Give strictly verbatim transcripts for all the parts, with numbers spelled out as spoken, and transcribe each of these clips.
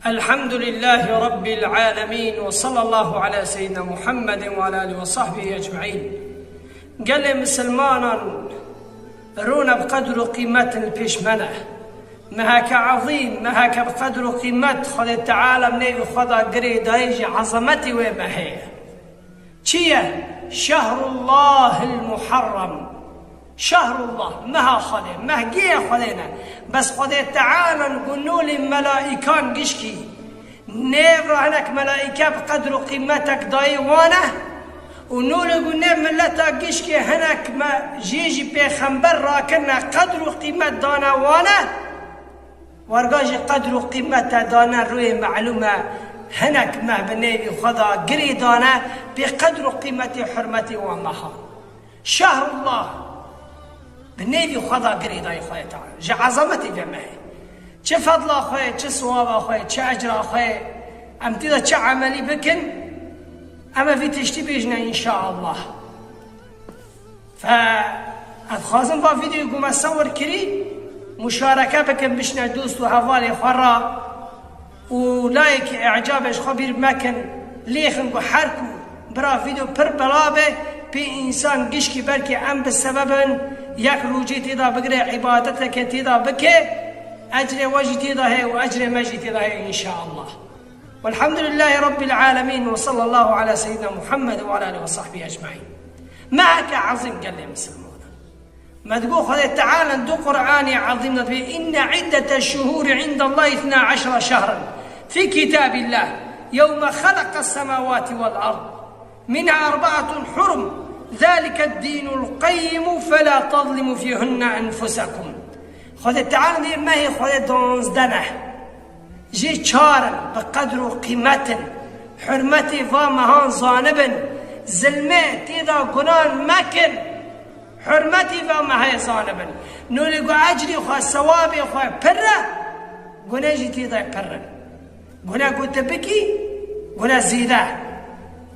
Elhamdülillâhi Rabbil âlemîn ve sallallahu ala seyyidina Muhammedin ve ala alihi ve sahbihi ecmaîn. Gelê misilmanan, rûne bi qedr û qîmetin li pêş me ne. Meheke ezîm, meheke bi qedr û qîmet, Xwedê Teala nêvî xwe da girê dayê jî ezametî wê mehê ye. Çi ye? Şehrullahil Muharrem. Şehrullah, meha Xwedê, mehgiyê Xwedê ne. Bes Xwedê Teala gu nûlî melaîkan gişkî. Nêv re hinek melaîke bi qedr û qîmetek dayî wane. Û nûlî gu nê mileta gişkî hinek me jî jî pêxember rakirine qedr û qîmet dane wane. Werga jî qedr û qîmete dane rûyê melûm e, hinek meh bi nêvî xwe da girî dane, pê qedr û qîmetê hurmetê wan meha. Şehrullah bi nêvî xwe da girî dayî Xwedê Teala. Ji ezametî vê mehê. Çi fedla xwe, çi siwaba xwe, çi ecra xwe, em tê de çi emelî bikin, em ê vî tiştî bêjine înşaallah. Fe, ez dixwazim va vîdeoyê ku me sewir kirî, muşareke bikin, bişne dost û hevalê xwe re û layekî îcabê ji xwe bîr mekin, lêxin ku her ku bira vîdeo pir bela be, pê însan gişkî belkî em bi sebebin yek rûcê tê de bigire, îbadetekê tê de bike, ecrê we jî tê de heye û ecrê me jî tê de heye înşaallah. Velhamdülillâhi Rabbil âlemîn ve sallallahu ala seyyidina Muhammed ve ala alihi ve sahbihi ecmaîn. Meheke ezîm gelê misilmanan. Me digo Xwedê Teala du Qur'anê ezîm de dibê, inne iddete şuhûri indallahi ithna eşre şehran fi kitâbillâh yewme xeleqes semawati vel ard minha erbaatun hurum zalike dînul qeyyimu felâ tezlimu fîhinne enfusekum. Xwedê Teala dibê mehê Xwedê duwazdeh ne. Jê çar in, bi qedr û qîmet in, hurmetê va mehan zanibin, zilmê tê de gunan mekin, hurmetê va mehê zanibin. Nûlî ku ecrê xwe, sewabê xwe pir e, gune jî tê de pir in. Gune ku tu bikî, gune zêde.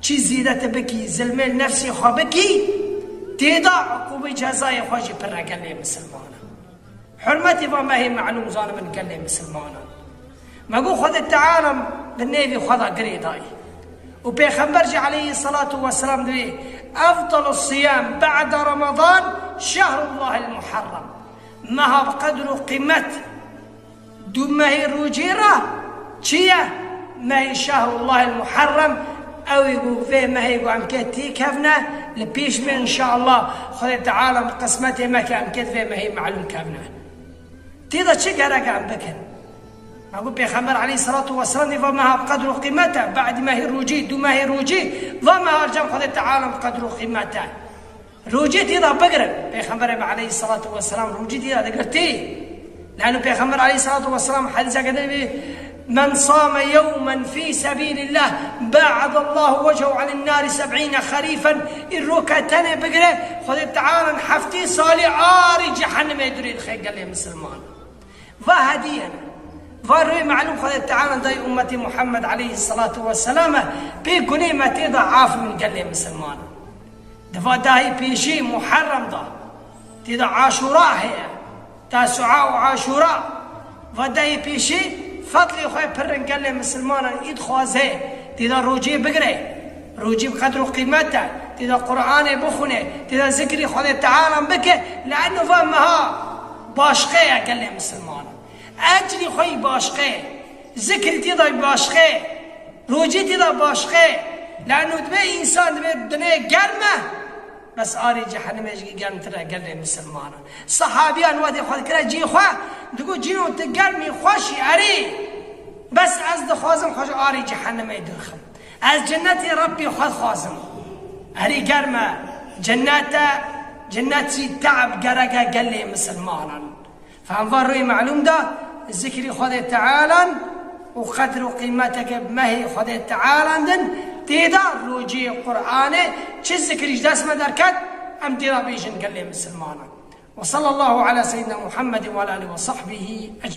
Çi zêde tu bikî, zilmê nefsê xwe bikî, tê de uqûbê cezayê xwe jî pir e gelê misilmanan. Hurmetê va mehê melûm zanibin gelê misilmanan. Me got Xwedê Teala bi nêvî xwe de girê dayî. Û Pêxember jî aleyhisselatu vesselam dibê, efdalu siyam ba'de Ramadan şehrullahil Muharrem. Meha bi qedr û qîmet du mehê rûcî re çi ye? Mehê şehrullahil Muharrem, ew ê ku vê mehê ku em kê têkevne, li pêş me înşaallah Xwedê Teala bi qismetê me ke em kê di vê mehê melûm kevne. Tê de çi gerek em bikin? Me got Pêxember aleyhisselatu vesselam dê va meha bi qedr û qîmet e, badî mehê rûcî, du mehê rûcî, va meha cem Xwedê Teala bi qedr û qîmet e. Rûcê tê de bigirin. Pêxemberê me aleyhisselatu vesselam rûcê tê de digirtî. Lano Pêxember aleyhisselatu vesselam hedîseke dibê, men same yewmen fî sebîlillah ba'adallahu wechehu anin nari seb'îne xerîfen. Îro ke tenê bigire, Xwedê Teala heftê salî arî cehennemê durê dixe gelê misilman. Va hedîye ne. Va rûyê melûm Xwedê Teala dayî ummetê Muhammed aleyhisselatu vesselam e, pê gunê me tê de af min gelê misilman. Di va dahî pêşî Muharrem de, tê de Aşûra heye. Tesûa û Aşûra. Va dahî pêşî fedlê xwe pir in gelê misilmanan îd xwaze, tê de rocê bigire. Rocî bi qedr û qîmet e. Tê de Qur'anê bixwine. Tê de zikrî Xwedê Teala bike. Li eno va meha başqe ye gelê misilmanan. Ecrî xwe yî başqe ye. Zikrî tê de başqe ye. Rocî tê de başqe ye. Li eno dibê însan dibê dinê germ e. Bes arê cehennemê jî germtir e gelê misilmanan. Sehabiyan wextê xwe dikire cî xwe, digot, cîno tu germî xweşî erê. Bes ez dixwazim xwe ji arê cehennemê dirxim. Ez cennetê Rebbê xwe dixwazim. Erê germ e, cennet e, cennet jî te'b gerek e gelê misilmanan. Fem va rûyê melûm de zikrî Xwedê Tealan û qedr û qîmeteke bi mehê Xwedê Tealan din tê de rocê Qur'anê çi zikrî ji dest me derket, em tê de bêjin gelê misilmanan. Ve sallallahu ala seyyidina Muhammedin ve ala alihi ve sahbihi ecmaîn.